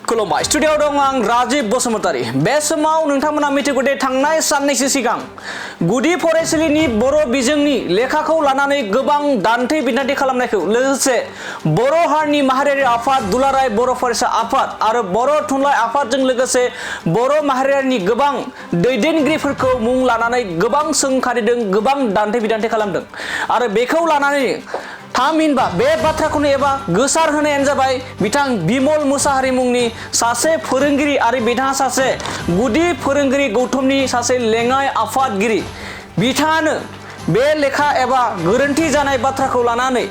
खुलुमबाय स्टुडियोआव दं आं राजीव बसुमतारी। बे समाव नोंथांमोना मिथिगौ दे थांनाय साननैसो सिगां गुदि फरायसालिनि बर' बिजोंनि लेखाखौ लानानै गोबां दान्थे बिदान्थे खालामनायखौ लोगोसे बर' हारिनि माहारियारि आफाद दुलाराय बर' फरायसा आफाद आरो बर' थुनलाइ आफादजों लोगोसे बर' माहारियारिनि गोबां दैदेनगिरिफोरखौ मुं लानानै गोबां सोंखारिदों, गोबां दान्थे बिदान्थे खालामदों आरो बेखौ लानानै थामहिनबा बे बाथ्राखौनो एबा गोसार होनायानो जाबाय बिथां बिमल मुसाहारि मुंनि सासे फोरोंगिरि आरो बिथाङा सासे गुदि फोरोंगिरि गौथुमनि सासे लेङाइ आफादगिरि। बिथाङानो बे लेखा एबा गोरोन्थि जानाय बाथ्राखौ लानानै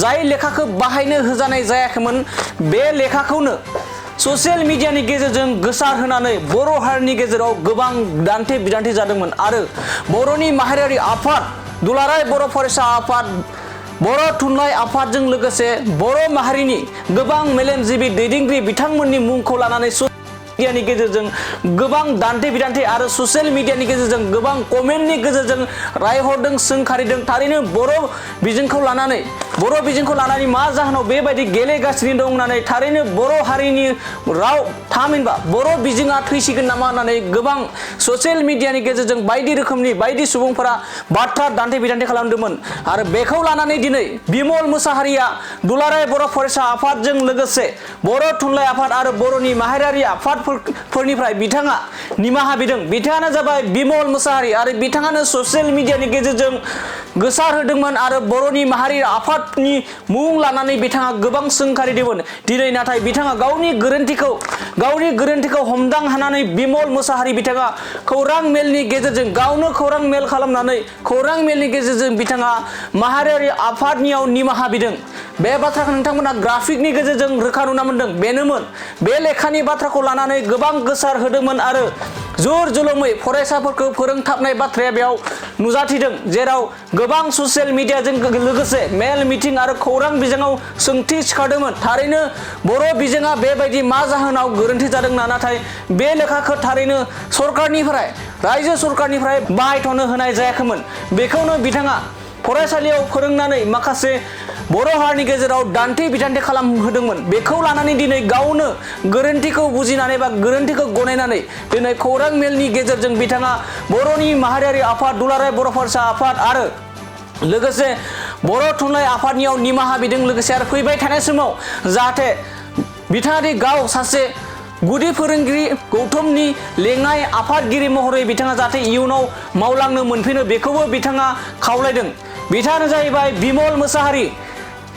जाय लेखाखौ बाहायनो होजानाय जायाखैमोन बे लेखाखौनो ससियेल मिडियानि गेजेरजों गोसार होनानै बर' हारिनि गेजेराव गोबां दान्थे बिदान्थे जादोंमोन आरो बर'नि माहारियारि आफाद दुलाराय बर' फरायसा आफाद बर' थुनलाइ आफादजों लोगोसे बर' माहारिनि गोबां मेलेमजिबि दैदेनगिरि बिथांमोननि मुंखौ लानानै ससियेल मिडियानि गेजेरजों गोबां दान्थे बिदान्थे आरो ससियेल मिडियानि गेजेरजों गोबां कमेन्टनि गेजेरजों रायहरदों, सोंखारिदों। थारैनो बर' बिजोंखौ लानानै मा जाहोनाव बेबायदि गेलेगासिनो दं होननानै थारैनो बर' हारिनि राव थामहिनबा बर' बिजोङा थैसिगोन नामा होननानै गोबां ससियेल मिडियानि गेजेरजों बायदि रोखोमनि बायदि सुबुंफोरा बाथ्रा दान्थे बिदान्थे खालामदोंमोन आरो बेखौ लानानै दिनै बिमल मुसाहारिया दुलाराय बर' फरायसा आफादजों लोगोसे बर' थुनलाइ आफाद आरो बर'नि माहारियारि आफादफोरनिफ्राय बिथाङा निमाहा बिदों। बिथाङानो जाबाय बिमल मुसाहारि आरो बिथाङानो ससियेल मिडियानि गेजेरजों गोसार होदोंमोन आरो बर'नि माहारि आफादनि मुं लानानै बिथाङा गोबां सोंखारिदोंमोन। दिनै नाथाय बिथाङा गावनि गोरोन्थिखौ हमदां हानानै बिमल मुसाहारि बिथाङा खौरां मेलनि गेजेरजों गावनो खौरां मेल खालामनानै खौरां मेलनि गेजेरजों बिथाङा माहारियारि आफादनियाव निमाहा बिदों। बे बाथ्राखौ नोंथांमोना ग्राफिकनि गेजेरजों रोखा नुना मोनदों। बेनोमोन बे लेखानि बाथ्राखौ लानानै गोबां गोसार होदोंमोन आरो जुर जुलुमै फरायसाफोरखौ फोरोंथाबनाय बाथ्राया बेयाव नुजाथिदों, जेराव गोबां ससियेल मिडियाजों लोगोसे मेल मिटिं आरो खौरां बिजोङाव सोंथि सिखारदोंमोन। थारैनो बर' बिजोङा बेबायदि मा जाहोनाव गोरोन्थि जादोंना, नाथाय बे लेखाखौ थारैनो रायजो सरकारनिफ्राय बाहायथ'नो होनाय जायाखैमोन। बेखौनो बिथाङा फरायसालियाव फोरोंनानै माखासे बर' हारिनि गेजेराव दान्थे बिदान्थे खालामहोदोंमोन। बेखौ लानानै दिनै गावनो गोरोन्थिखौ बुजिनानै बा गोरोन्थिखौ गनायनानै दिनै खौरां मेलनि गेजेरजों बिथाङा बर'नि माहारियारि आफाद दुलाराय बर' फरायसा आफाद आरो लोगोसे बर' थुनलाइ आफादनियाव निमाहा बिदों। लोगोसे आरो फैबाय थानाय समाव जाहाथे बिथाङादि गाव सासे गुदि फोरोंगिरि गौथुमनि लेङाइ आफादगिरि महरै बिथाङा जाहाथे इयुनाव मावलांनो मोनफिनो बेखौबो बिथाङा खावलायदों। बिथाङानो जाहैबाय बिमल मुसाहारि।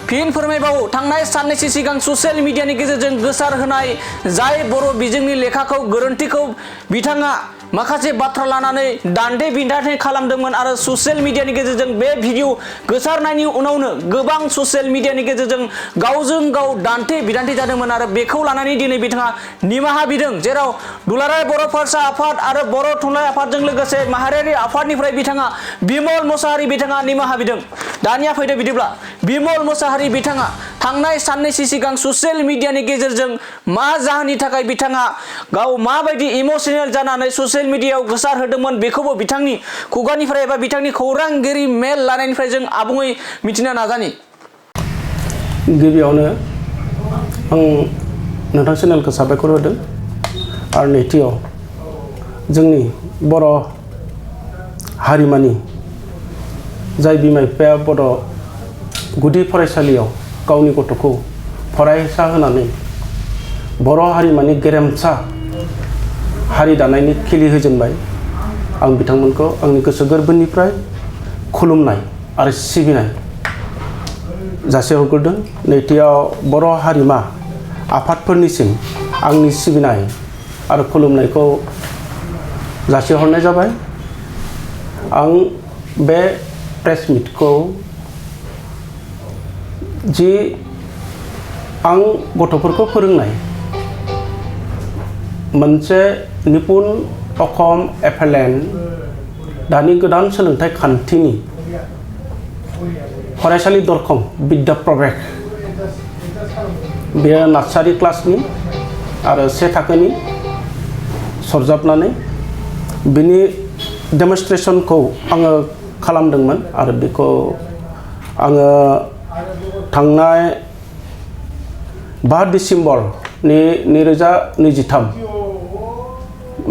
फिन फोरमायबावो थांनाय साननैसो सिगां ससियेल मिडियानि गेजेरजों गोसार होनाय जाय बर' बिजोंनि लेखाखौ गोरोन्थिखौ बिथाङा माखासे बाथ्रा लानानै दान्थे बिदान्थे खालामदोंमोन आरो ससियेल मिडियानि गेजेरजों बे भिडिअ गोसारनायनि उनावनो गोबां ससियेल मिडियानि गेजेरजों गावजों गाव दान्थे बिदान्थे जादोंमोन आरो बेखौ लानानै दिनै बिथाङा निमाहा बिदों, जेराव दुलाराय बर' फरायसा आफाद आरो बर' थुनलाइ आफादजों लोगोसे माहारियारि आफादनिफ्राय बिथाङा बिमल मुसाहारि बिथाङा निमाहा बिदों। दानिया फैदो बिदिब्ला बिमल मुसाहारि बिथाङा थांनाय साननैसो सिगां ससियेल मिडियानि गेजेरजों मा जाहोननि थाखाय बिथाङा गाव माबायदि इमोसनेल जानानै ससियेल मिडियायाव गोसार होदोंमोन बेखौबो बिथांनि खुगानिफ्राय एबा बिथांनि खौरांगिरि मेल लानायनिफ्राय जों आबुङै मिथिनो नाजानि। गिबियावनो आं नोंथां चेनेलखौ साबायखर होदों आरो नैथियाव जोंनि बर' हारिमानि जाय बिमा बिफाया बर' गुदि फरायसालियाव गावनि गथ'खौ फरायसा होनानै बर' हारिमानि गेरेमसा हारि दानायनि खिलि होजेनबाय, आं बिथांमोनखौ आंनि गोसो गोरबोनिफ्राय खुलुमनाय आरो सिबिनाय जासिहरग्रोदों। नैथियाव बर' हारिमा आफादफोरनिसिम आंनि सिबिनाय आरो खुलुमनायखौ जासिहरनाय जाबाय। आं बे प्रेस मिटखौ जि आं गथ'फोरखौ फोरोंनाय मोनसे निपुन अखम एफएलएन दानि गोदान सोलोंथाइ खान्थिनि फरायसालि दरखं बिद्या प्रबेक बेयो नार्सारि क्लासनि आरो 1 थाखोनि सरजाबनानै बिनि डेमनस्ट्रेसनखौ आङो खालामदोंमोन आरो बेखौ आङो थांनाय 5 डिसेम्बर 2023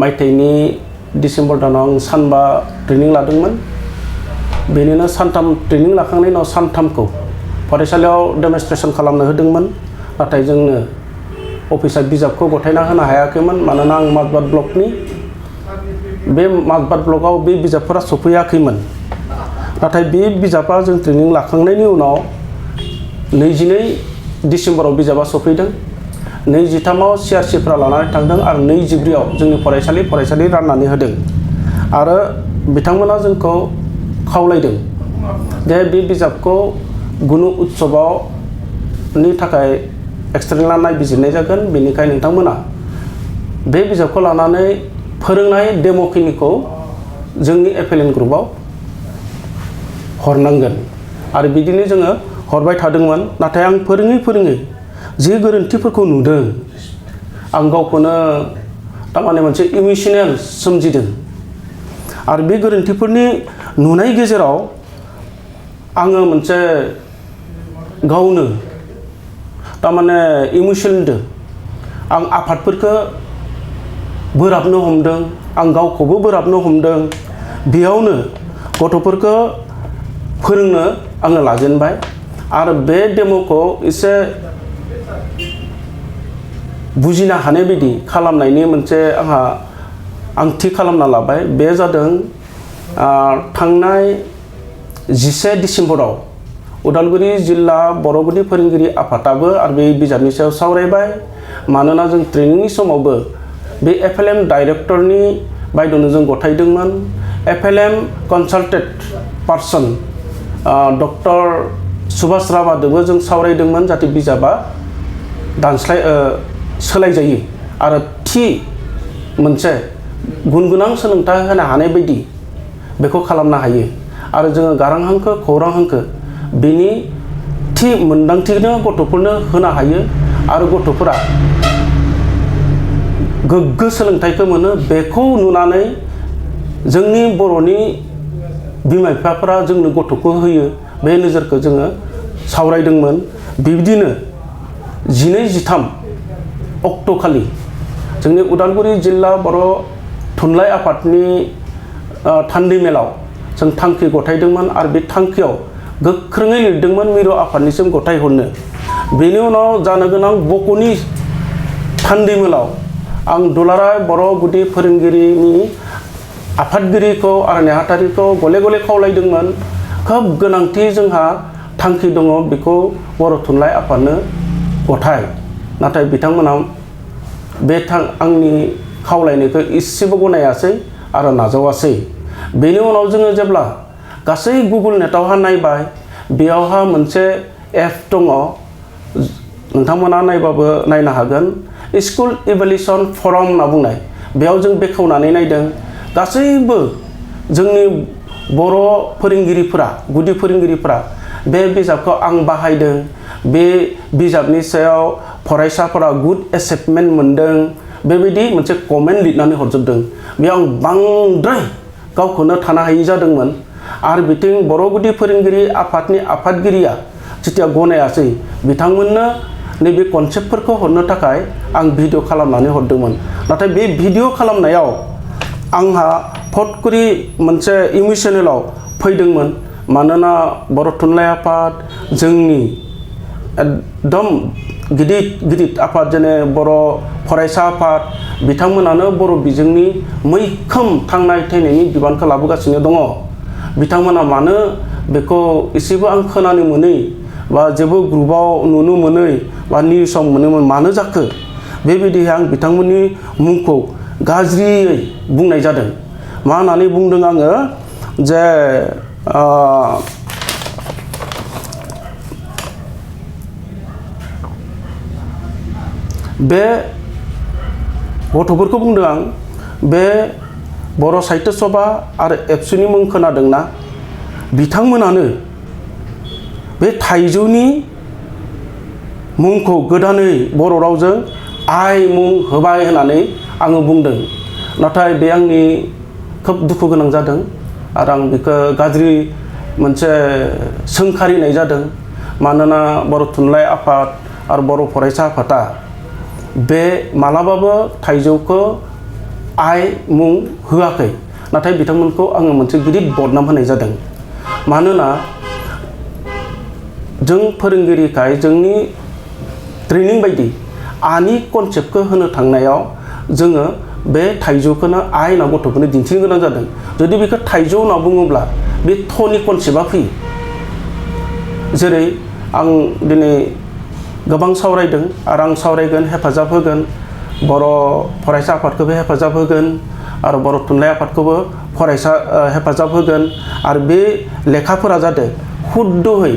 मायथाइनि डिसेम्बर दानाव आं सानबा ट्रेनिं लादोंमोन बेनिनो सानथाम ट्रेनिं लाखांनायनि उनाव सानथामखौ फरायसालियाव डेमनस्ट्रेसन खालामनो होदोंमोन नाथाय जोंनो अफिसा बिजाबखौ गथायना होनो हायाखैमोन मानोना आं माजबाद ब्लकनि बे माजबाद ब्लकआव बे बिजाबफोरा सफैयाखैमोन नाथाय बे बिजाबा जों ट्रेनिं लाखांनायनि उनाव 22 डिसेम्बराव बिजाबा सफैदों 23आव CRCफ्रा लानानै थांदों आरो 24आव जोंनि फरायसालि राननानै होदों आरो बिथांमोना जोंखौ खावलायदों जे बे बिजाबखौ गुनु उत्सबाव नि थाखाय एक्सटार्नेल नायबिजिरनाय जागोन बेनिखायनो नोंथांमोना बे बिजाबखौ लानानै फोरोंनाय डेम'खिनिखौ जोंनि FLN ग्रुपआव हरनांगोन आरो बिदिनो जोङो हरबाय थादोंमोन नाथाय आं फोरोङै जे गोरोन्थिफोरखौ नुदों आं गावखौनो थारमाने मोनसे इमोसनेल सोमजिदों आरो बे गोरोन्थिफोरनि नुनाय गेजेराव आङो मोनसे गावनो थारमाने इमोसनेल आं आफादफोरखौ बोराबनो हमदों आं गावखौबो बोराबनो हमदों बेयावनो गथ'फोरखौ फोरोंनो आङो लाजेनबाय आरो बे डेम'खौ एसे बुजिनो हानाय बायदि खालामनायनि मोनसे आंहा आं थि खालामना लाबाय बे जादों थांनाय 11 डिसेम्बराव उदालगुरि जिल्ला बर' गुदि फोरोंगिरि आफादाबो आरो बे बिजाबनि सायाव सावरायबाय मानोना जों ट्रेनिंनि समावबो बे FLN डाइरेक्टरनि बायद'नो जों गथायदोंमोन FLN कनसाल्टेड पार्सन डक्टर सुभाष राभादोबो जों सावरायदोंमोन जाहाथे बिजाबा सोलायजायो आरो थि मोनसे गुन गोनां सोलोंथाइ होनो हानाय बायदि बेखौ खालामनो हायो आरो जोङो गारां हांखो खौरां हांखो बेनि थि मोनदांथिनो गथ'फोरनो होनो हायो आरो गथ'फोरा गोग्गो सोलोंथाइखौ मोनो बेखौ नुनानै जोंनि बर'नि बिमा बिफाफोरा जोंनो गथ'खौ होयो बे नोजोरखौ जोङो सावरायदोंमोन बिब्दिनो 12-13 अक्ट'खालि जोंनि उदालगुरि जिल्ला बर' थुनलाइ आफादनि थान्दै मेलाव जों थांखि गथायदोंमोन आरो बे थांखियाव गोख्रोङै लिरदोंमोन मिरु आफादनिसिम गथायहरनो बेनि उनाव जानो गोनां बक'नि थान्दै मेलाव आं दुलाराय बर' गुदि फोरोंगिरिनि आफादगिरिखौ आरो नेहाथारिखौ गले गले खावलायदोंमोन खोब गोनांथि जोंहा थांखि दङ बेखौ बर' थुनलाइ आफादनो गथाय नाथाय बिथांमोना बे आंनि खावलायनायखौ इसेबो गनायासै आरो नाजावासै बेनि उनाव जोङो जेब्ला गासै गुगोल नेटआवहा नायबाय बेयावहा मोनसे एप दङ नोंथांमोना नायबाबो नायनो हागोन स्कुल इभेलुसन फराम होनना बुंनाय बेयाव जों बेखेवनानै नायदों गासैबो जोंनि बर' फोरोंगिरिफोरा गुदि फोरोंगिरिफोरा बे बिजाबखौ आं बाहायदों बे बिजाबनि सायाव फरायसाफोरा गुड एसेसमेन्ट मोनदों बेबायदि मोनसे कमेन्ट लिरनानै हरजोबदों बेयाव आं बांद्राय गावखौनो थानो हायि जादोंमोन आरो बिथिं बर' गुदि फोरोंगिरि आफादनि आफादगिरिया जेथिया गनायासै बिथांमोननो नैबे कनसेप्टफोरखौ हरनो थाखाय आं भिडिअ खालामनानै हरदोंमोन नाथाय बे भिडिअ खालामनायाव आंहा फटकरि मोनसे इमोसनेलाव फैदोंमोन मानोना बर' थुनलाइ आफाद जोंनि एकदम गिदिर आफाद जेने बर' फरायसा आफाद बिथांमोनानो बर' बिजोंनि मैखोम थांनाय थैनायनि बिबानखौ लाबोगासिनो दङ बिथांमोना मानो बेखौ एसेबो आं खोनानो मोनै बा जेबो ग्रुपआव नुनो मोनै बा निउसाव मोनोमोन मानो जाखो बेबायदिहाय आं बिथांमोननि मुंखौ गाज्रियै बुंनाय जादों मा होननानै बुंदों आङो जे बे गथ'फोरखौ बुंदों आं बे बर' साहित्य सभा आरो एबसुनि मुं खोनादोंना बिथांमोनानो बे थाइजौनि मुंखौ गोदानै बर' रावजों आइ मुं होबाय होननानै आङो बुंदों नाथाय बे आंनि खोब दुखु गोनां जादों आरो आं बेखौ गाज्रि मोनसे सोंखारिनाय जादों मानोना बर' थुनलाइ आफाद आरो बर' फरायसा आफादा बे मालाबाबो थाइजौखौ आइ मुं होआखै नाथाय बिथांमोनखौ आङो मोनसे गिदिर बदनाम होनाय जादों मानोना जों फोरोंगिरिखाय जोंनि ट्रेनिं बायदि आनि कनसेप्टखौ होनो थांनायाव जोङो बे थाइजौखौनो आइ होनना गथ'फोरनो दिन्थिनो गोनां जादों जुदि बेखौ थाइजौ होनना बुङोब्ला बे थनि कनसेप्टआ फैयो जेरै आं दिनै गोबां सावरायदों आरो आं सावरायगोन हेफाजाब होगोन बर' फरायसा आफादखौबो हेफाजाब होगोन आरो बर' थुनलाइ आफादखौबो हेफाजाब होगोन आरो बे लेखाफोरा जादों हुद्दुहै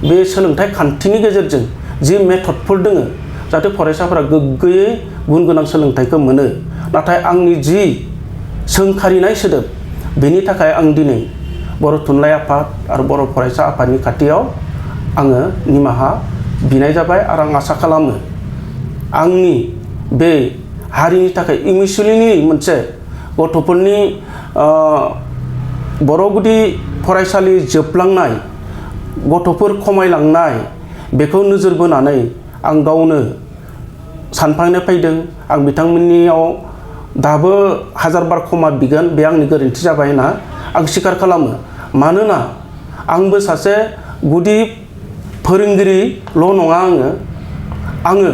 बे सोलोंथाइ खान्थिनि गेजेरजों जि मेथडफोर दोङो जाहाथे फरायसाफोरा गोग्गोयै गुन गोनां सोलोंथाइखौ मोनो नाथाय आंनि जि सोंखारिनाय सोदोब बेनि थाखाय आं दिनै बर' थुनलाइ आफाद आरो बर' फरायसा आफादनि खाथियाव आङो निमाहा बिनाय जाबाय आरो आं आसा खालामो आंनि बे हारिनि थाखाय इमिसुलिनि मोनसे गथ'फोरनि बर' गुदि फरायसालि जोबलांनाय गथ'फोर खमायलांनाय बेखौ नोजोर बोनानै आं गावनो सानखांनो फैदों आं बिथांमोननियाव दाबो हाजारबार क्षमा बिगोन बे आंनि गोरोन्थि जाबाय होनना आं स्वीकार खालामो मानोना आंबो सासे गुदि फोरोंगिरिल' नङा आङो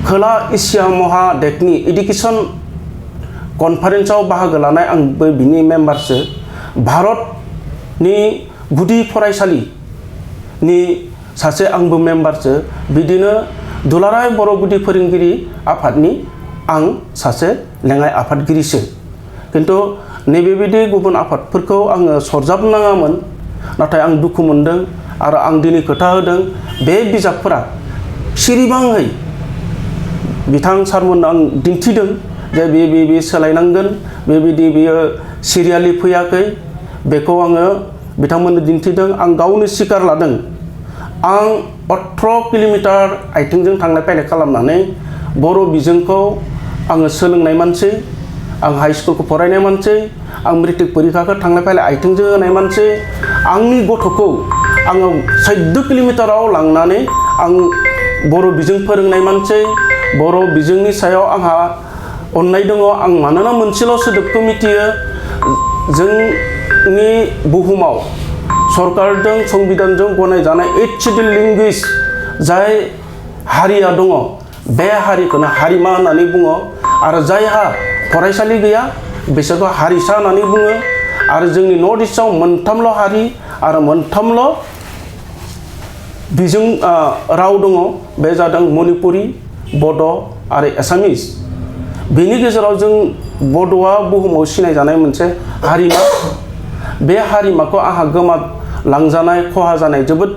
खोला एसिया महादेशनि एडुकेसन कनफारेन्सआव बाहागो लानाय आंबो बिनि मेम्बारसो भारतनि गुदि फरायसालिनि सासे आंबो मेम्बारसो बिदिनो दुलाराय बर' गुदि फोरोंगिरि आफादनि आं सासे लेङाइ आफादगिरिसो खिन्थु नैबेबायदि गुबुन आफादफोरखौ आङो सरजाबनाङामोन नाथाय आं दुखु मोनदों आरो आं दिनै खोथा होदों बे बिजाबफोरा सिरिबाङै बिथां सारमोननो आं दिन्थिदों जे बे सोलायनांगोन बेबायदि बेयो सिरियालि फैयाखै बेखौ आङो बिथांमोननो दिन्थिदों आं गावनो स्वीकार लादों आं 18 किल'मिटार आथिंजों थांलाय फैलाय खालामनानै बर' बिजोंखौ आङो सोलोंनाय मानसि आं हाइ स्कुलखौ फरायनाय मानसि आं मेट्रिक परिखाखौ थांलाय फैलाय आथिंजों होनाय मानसि आंनि गथ'खौ आङो 14 किल'मिटाराव लांनानै आं बर' बिजों फोरोंनाय मानसि बर' बिजोंनि सायाव आंहा अननाय दङ आं मानोना मोनसेल' सोदोबखौ मिथियो जोंनि बुहुमाव सरकारजों संबिधानजों गनायजानाय 8 शिड्युल लेंगुवेज जाय हारिया दङ बे हारिखौनो हारिमा होननानै बुङो आरो जायहा फरायसालि गैया बिसोरखौ हारिसा होननानै बुङो आरो जोंनि नर्थ इस्टआव मोनथामल' हारि आरो मोनथामल' बिजों राव दङ बे जादों मणिपुरि बड' आरो एसामिस बेनि गेजेराव जों बड'आ बुहुमाव सिनायजानाय मोनसे हारिमा बे हारिमाखौ आंहा गोमालांजानाय खहा जानाय जोबोद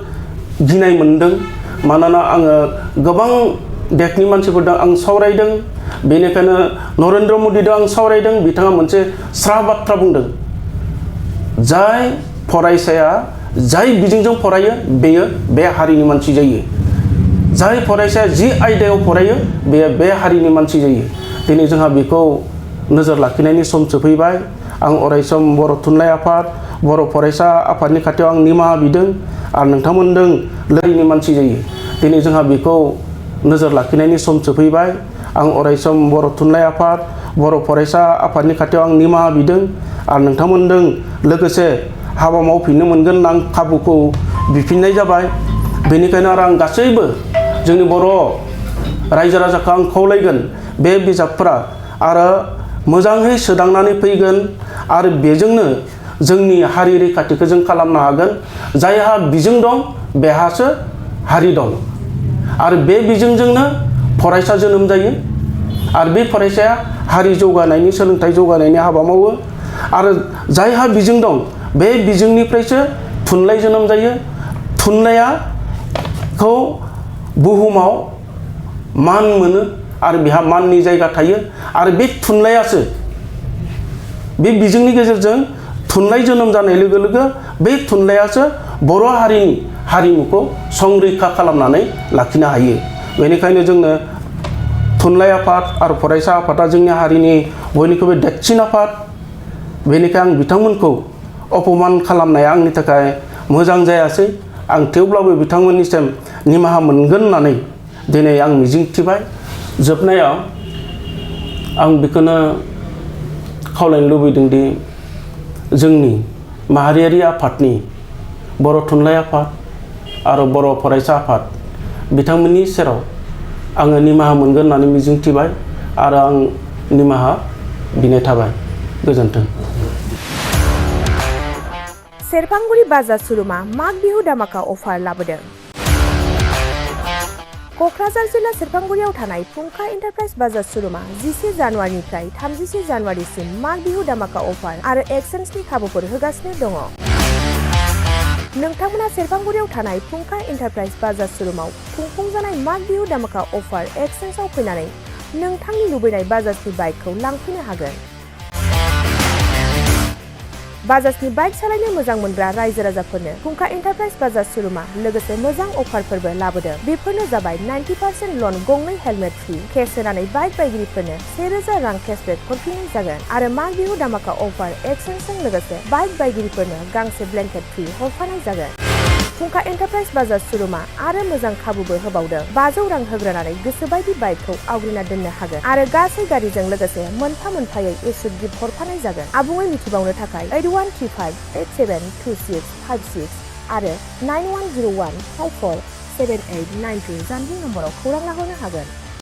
गिनाय मोनदों मानोना आङो गोबां देशनि मानसिफोरजों आं सावरायदों बेनिखायनो नरेन्द्र मदिजों आं सावरायदों बिथाङा मोनसे स्रा बाथ्रा बुंदों जाय फरायसाया जाय बिजोंजों फरायो बेयो बे हारिनि मानसि जायो जाय फरायसाया जि आयदायाव फरायो बेयो बे हारिनि मानसि जायो दिनै जोंहा बेखौ नोजोर लाखिनायनि सम सफैबाय आं अरायसम बर' थुनलाइ आफाद बर' फरायसा आफादनि खाथियाव आं निमाहा बिदों आरो नोंथांमोनजों लोगोनि मानसि जायो दिनै जोंहा बेखौ नोजोर लाखिनायनि सम सफैबाय आं अरायसम बर' थुनलाइ आफाद बर' फरायसा आफादनि खाथियाव आं निमाहा बिदों आरो नोंथांमोनजों लोगोसे हाबा मावफिननो मोनगोन आं खाबुखौ बिफिननाय जाबाय बेनिखायनो आरो आं गासैबो जोंनि बर' रायजो राजाखौ आं खावलायगोन बे बिजाबफोरा आरो मोजाङै सोदांनानै फैगोन आरो बेजोंनो जोंनि हारि रैखाथिखौ जों खालामनो हागोन जायहा बिजों दं बेहासो हारि दं आरो बे बिजोंजोंनो फरायसा जोनोम जायो आरो बे फरायसाया हारि जौगानायनि सोलोंथाइ जौगानायनि हाबा मावो आरो जायहा बिजों दं बे बिजोंनिफ्रायसो थुनलाइ जोनोम जायो थुनलाइखौ बुहुमाव मान मोनो आरो बेहा माननि जायगा थायो आरो बे थुनलाइयासो बे बिजोंनि गेजेरजों थुनलाइ जोनोम जानाय लोगो लोगो बे थुनलाइयासो बर' हारिनि हारिमुखौ संरैखा खालामनानै लाखिनो हायो बेनिखायनो जोंनो थुनलाइ आफाद आरो फरायसा आफादा जोंनि हारिनि बयनिख्रुइबो देरसिन आफाद बेनिखायनो आं बिथांमोनखौ अपमान खालामनाया आंनि थाखाय मोजां जायासै आं थेवब्लाबो बिथांमोननिसिम निमाहा मोनगोन होननानै दिनै आं मिजिंथिबाय जोबनायाव आं बेखौनो खावलायनो लुबैदों दि जोंनि माहारियारि आफादनि बर' थुनलाइ आफाद आरो बर' फरायसा आफाद बिथांमोननि सेराव आङो निमाहा मोनगोन होननानै मिजिंथिबाय आरो आं निमाहा बिनाय थाबाय। गोजोन्थों। सेरफांगुरि बाजार सुरुमा माग बिहु दामाका अफार लाबोदों। क'क्राझार जिल्ला सेरफांगुरियाव थानाय फुंखा एन्टारप्राइज बाजार सुरुमा 11 जानुवारिनिफ्राय 31 जानुवारिसिम माग बिहु दामाका अफार आरो एक्सचेन्जनि खाबुफोर होगासिनो दङ। नोंथांमोना सेरफांगुरियाव थानाय फुंखा एन्टारप्राइज बाजार सुरुमाव खुंफुंजानाय माग बिहु दामाका अफार एक्सचेन्जआव फैनानै नोंथांनि लुबैनाय बाजाजनि बाइकखौ लांफैनो हागोन। बाजाजनि बाइक सालायनो मोजां मोनग्रा रायजो राजाफोरनो फुंखा एन्टारप्राइज बाजार सुरुमा लोगोसे मोजां अफारफोरबो लाबोदों। बेफोरनो जाबाय 90% लन, गंनै हेलमेट फ्रि, केस होनानै बाइक बायगिरिफोरनो 1000 रां केसबेक हरफिननाय जागोन आरो माग बिहु दामाका अफार एक्सचेन्जजों लोगोसे बाइक बायगिरिफोरनो गांसे ब्लेंकेट फ्रि हरफानाय जागोन। फुंखा एन्टारप्राइज बाजार सुरुमा आरो मोजां खाबुबो होबावदों। 500 रां होग्रोनानै गोसोबायदि बाइकखौ आवग्रिना दोननो हागोन आरो गासै गारिजों लोगोसे मोनफा मोनफायै इस्यु गिफ्ट हरफानाय जागोन। आबुङै मिथिबावनो थाखाय 8135872656 आरो 9101547892 जानबुं नम्बराव खौरां लाहरनो हागोन।